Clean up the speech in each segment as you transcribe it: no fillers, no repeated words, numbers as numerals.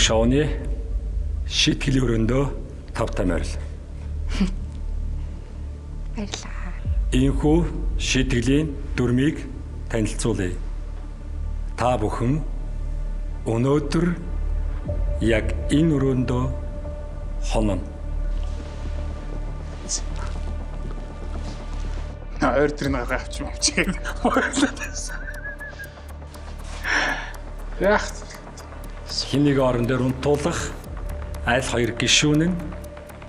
шоуны шийтгэлийн өрөөндөө тавтай морил. Баярлалаа. Иймхүү шийтгэлийн дүрмийг танилцуулъя. Та бүхэн өнөөдөр яг энэ өрөөндөө хонно. Ойр тэр нэг авч юм авч. Яах Хэн нэг орон дээр унтуулах аль хоёр гишүүн нь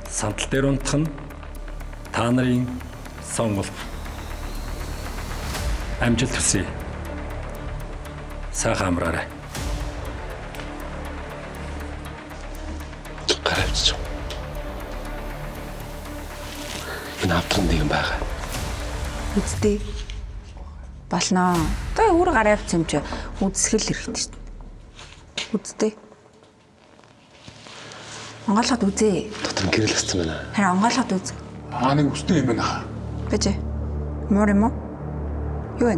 сандал дээр унтах нь та нарын сонголт. Амжилт хүсье. Сайхан амраарай. Гар авчиж. Энэ авдран нэг юм байгаа. Үздэй. Болноо. Одоо өөр гараа авсан юм чи үзсгэл хэрэгтэй шүү дээ. Үздэй. Онгойлоход үзээ. Дотор нь гэрэл ассан байна. Харин онгойлоход үз. Аа нэг өстэй юм байна. Бэж. Муур юм уу? Юу вэ?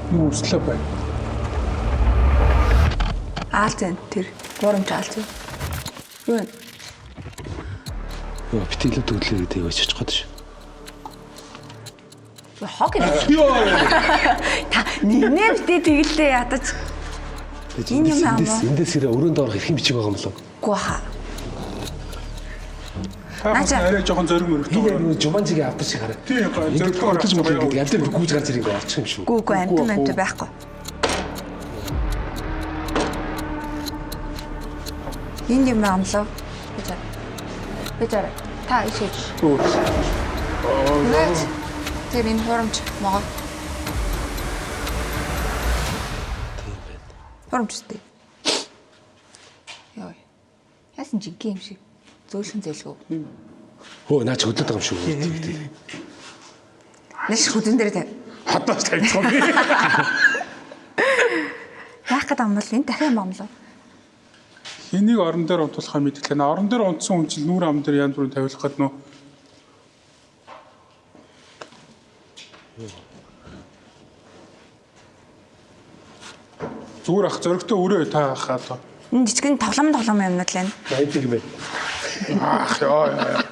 Нэг өслөө байна. Аалз энэ тэр. Гурамч аалз. Юу вэ? Йоо, бит илүү төглөө гэдэг юу чичих гээд ш. Хог юм. Та нэгнээ битээ тэгэлдээ ядаж. Энэ юм аа. Эндээс хэрэг өрөөнд орох эрхэм бичиг байгаа юм болов. Гүү хаа. Та Наача. арай жоохон зориг мөрөгтэй. Энэ нөгөө жуманжигийн авдар шиг хараа. Тийм, гоё, Ингээд зоригтой хөдөлж орох мөдлөө гэдэг аль дээр гүйж гарч ирэх ингээ очих юм шүү. Гүү гүү амтан амтан байхгүй. Энд юм амлаа. Бэж аа. Бэж аа. Та ишээ. Наач. Тэр энэ хурамч могоо. Хурамч үстэй. Йой. Яасан жинхэнэ юм шиг. Зөөлхөн зээлгүү. Хөө наа чи хөдлөд байгаа юм шүү. Нэш хүзэн дээр тавь. Хадаас тавьчих юм. Яах гээд амбал энэ дахин юм амлаа. Энийг орон дээр унтуулахаа мэдгэлээ. Орон дээр унтсан хүн чинь нүүр ам дээр янз бүрийн тавилах гээд нөө. Зүгээр ах зоригтой өрөө та ах одоо. Энэ жижигэн тоглоом юмнууд л байна. Баян юм байна. Ах ёо ёо.